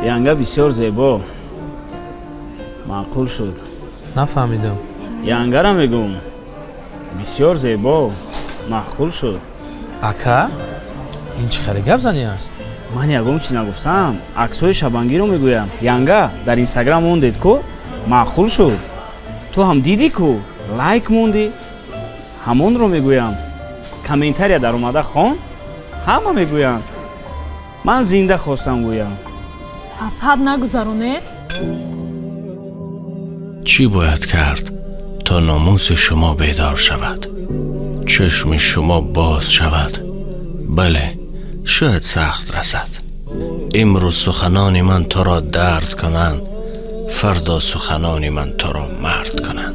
Янга бисёр зебо, маъқул шуд. Нафаҳмидам. Янгара мегӯм, бисёр зебо, маъқул шуд. Ака, ин чӣ хеле гапзанӣ аст? Ман ягон чиз нагуфтам, аксҳои шабангиро мегӯям. Янга дар Инстаграм мондед ку, маъқул шуд. Ту ҳам дидӣ ку, лайк мондӣ. Ҳамонро мегӯям. Комментария даромада хон, ҳама мегӯянд. Ман зинда хостам гӯям. Аз ҳад нагузаронед. Чӣ бояд кард, то номуси шумо бедор шавад, чашми шумо боз шавад? Бале, шояд сахт расад. Имрӯз суханони ман туро дард кунанд, фардо суханони ман туро мард кунанд.